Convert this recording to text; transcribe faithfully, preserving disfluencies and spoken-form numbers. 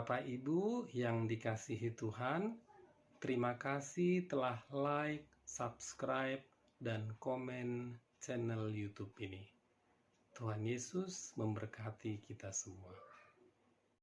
Bapak Ibu yang dikasihi Tuhan, terima kasih telah like, subscribe, dan komen channel YouTube ini. Tuhan Yesus memberkati kita semua.